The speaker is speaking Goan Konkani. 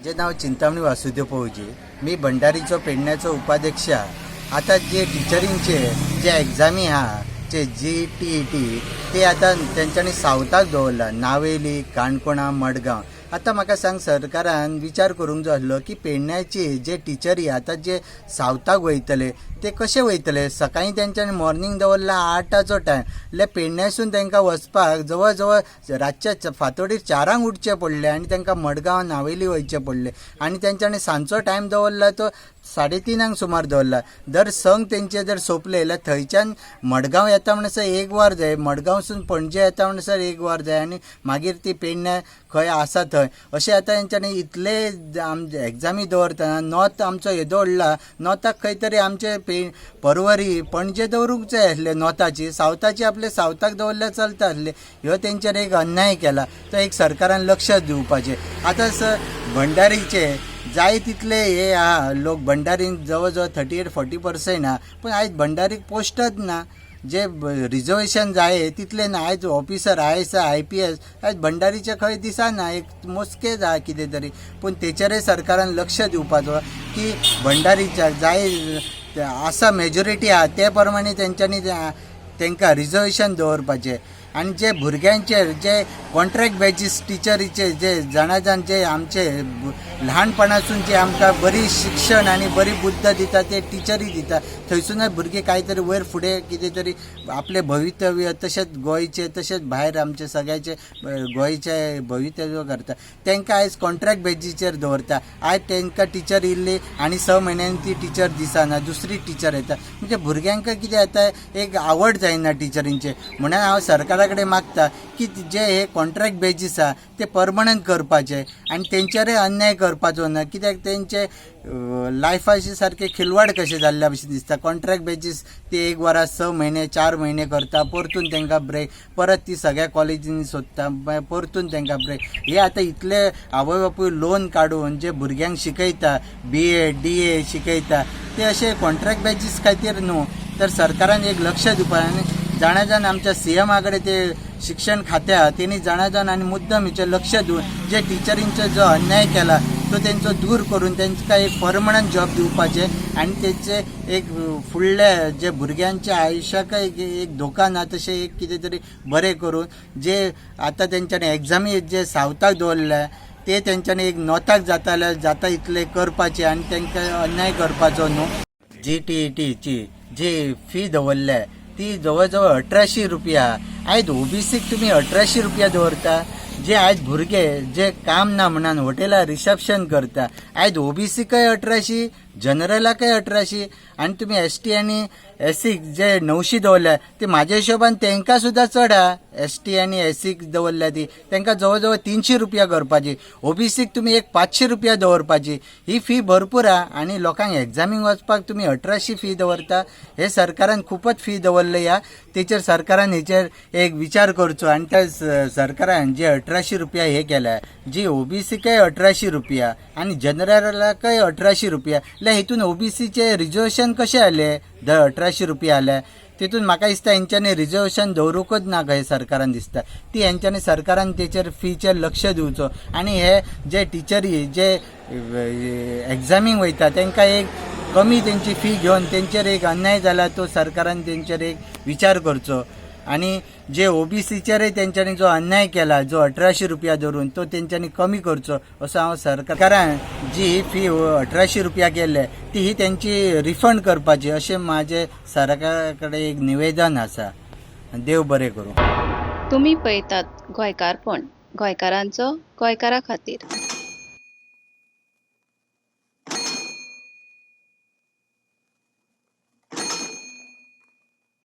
माझे नाव चिंतामणी वासुदेव पवजी. मी भंडारीचो पेडण्याचो उपाध्यक्ष. आतां जे टिचरींचे जे एग्जामी आहा, जे जीटीईटी, ते आतां तेंच्यांनी सावथाक दवरला, नावेली, काणकोणा, मडगांव. आतां म्हाका सांग, सरकारान विचार करूंक जाय आसलो की पेडण्याची जे टिचरी आतां जे सावथाक वयतले ते कशे वयतले? सकाळीं तेंच्यांनी मॉर्निंग दवरला 8चो टायम, जाल्यार पेडण्यासून तांकां वचपाक जवळ जवळ रातच्या फांतोडीर 4ांक उठचें पडलें आनी तांकां मडगांव, नावेली वयचें पडलें. आनी तेंच्यांनी सांजचो टायम दवरला तो 3:30 सुमार दवरला. जर 6 तेंचे जर सोंपले जाल्यार थंयच्यान मडगांव येता म्हणसर एक वर जाय, मडगांवसून पणजे येता म्हणसर एक वर जाय आनी मागीर ती पेडण्या खंय आसा थंय. अशें आतां तेंच्यांनी इतले एग्जामी दवरतना नॉर्थ आमचो येदो व्हडला, नॉर्थाक खंय तरी आमचे परवरी, पणजे दवरूंक जाय आसले नॉर्थाची. सावथाची आपले सावथाक दवरल्यार चलता आसले. ह्यो तेंचेर एक अन्याय केला, तो एक सरकारान लक्ष दिवपाचें. आतां भंडारीचे जाय तितले हे आहा लोक, भंडारीन जवळ जवळ 38-40% आहा, पूण आयज भंडारीक पोस्टच ना. जे रिजर्वेशन जाय तितले ना. आयज ऑफिसर IS, IPS आयज भंडारीचे खंय दिसना, एक मोजकेच आहा कितें तरी. पूण तेचेरय सरकारान लक्ष दिवपाचो की भंडारीच्या जाय आसा मेजॉरिटी आहा ते प्रमाणे तेंच्यांनी तेंकां रिजर्वेशन दवरपाचें. आनी जे भुरग्यांचेर जे कॉन्ट्रॅक्ट बेजीस टिचरीचे जे जाणा जाण जे आमचे ल्हानपणासून जे आमकां बरी शिक्षण आनी बरी बुद्द दिता ते टिचरी दिता, थंयसूनच भुरगे कांय तरी वयर फुडें कितें तरी आपलें भवितव्य, तशेंच गोंयचें, तशेंच भायर आमचे सगळ्याचे गोंयचें भवितव्य करता. तांकां आयज कॉन्ट्रॅक्ट बेजीचेर दवरता. आयज तांकां टिचर इल्ली आनी 6 म्हयन्यांनी ती टिचर दिसना, दुसरी टिचर येता. म्हणजे भुरग्यांक कितें जाता, एक आवड जायना टिचरींचे. म्हणून हांव सरकारा कडेन मागता की जे हे कॉन्ट्रॅक्ट बेजीस आहा ते परमनंट करपाचे आनी तेंचेरय अन्याय करपाचो ना, कित्याक तेंचे लायफाचे सारके खिलवाड कशें जाल्ल्या भशेन दिसता. कॉन्ट्रॅक्ट बेजीस ते एक वरां 6 म्हयने, 4 म्हयने करता, परतून तांकां ब्रेक, परत ती सगळ्या कॉलेजींनी सोदता, मागीर परतून तांकां ब्रेक. हे आतां इतले आवय बापूय लोन काडून जे भुरग्यांक शिकयता, बीए, डीए शिकयता, ते अशे कॉन्ट्रॅक्ट बेजीस खातीर न्हू. तर सरकारान एक लक्ष दिवपाक आनी जाणा जाण आमच्या सीएमा कडेन ते शिक्षण खात्या तेणी जाणा जाण आनी मुद्दम हेचेर लक्ष दिवन जे टिचरींचो जो अन्याय केला तो तेंचो दूर करून तेंकां एक परमनंट जॉब दिवपाचें आनी तेंचे एक फुडले जे भुरग्यांच्या आयुश्याकय एक धोका ना तशें एक कितें तरी बरें करून जे आतां तेंच्यांनी एग्जामी जे सावथाक दवरल्या ते तेंच्यांनी एक नॉर्थाक जाता जाल्यार जाता इतलें करपाचें आनी तेंकां अन्याय करपाचो न्हू. जीटीईटीची जी फी दवरल्या ती जवळ जवळ 1800 रुपया. आयज ओबीसीक तुमी 1800 रुपया दवरता. जे आयज भुरगे जे काम ना म्हणून हॉटेलार रिसेप्शन करता, आयज ओबीसीकय 1800, जनरलाकय 1800 आनी तुमी एसटी आनी एसीक जे 900 दवरल्या ते म्हाज्या हिशोबान तेंकां सुद्दां चड आहा. एसटी आनी एसीक दवरल्या ती तेंकां जवळ जवळ 300 रुपया करपाची, ओबीसीक तुमी एक 500 रुपया दवरपाची. ही फी भरपूर आहा आनी लोकांक एग्जामीक वचपाक तुमी 1800 फी दवरता. हे सरकारान खूपच फी दवरले ह्या, तेचेर सरकारान हेचेर एक विचार करचो. आनी त्या सरकारान जे 1800 रुपया हे केल्या, जी ओबीसीकय 1800 रुपया आनी जनरलाकय 1800 रुपया, जाल्यार हितून ओबीसीचे रिजर्वेशन कशें आलें? दर 1800 रुपया आले तितून म्हाका दिसता हेंच्यांनी रिजर्वेशन दवरूंकच ना खंय सरकारान दिसता. ती हेंच्यांनी सरकारान तेचेर फीचेर लक्ष दिवचो आनी हे जे टिचरी जे एग्जामीक वयता तेंकां एक कमी तेंची फी घेवन तेंचेर एक अन्याय जाला तो सरकारान तेंचेर एक विचार करचो. आनी जे ओबीसीचेरय तेंच्यांनी जो अन्याय केला जो 1800 रुपया धरून तो तेंच्यांनी कमी करचो असो हांव सरकारान जी ही फी 1800 रुपया केल्ले ती ही तेंची रिफंड करपाची अशें म्हाजें सरकारा कडेन एक निवेदन आसा. देव बरें करूं. तुमी पळयतात गोंयकारपण, गोंयकारांचो गोंयकारा खातीर.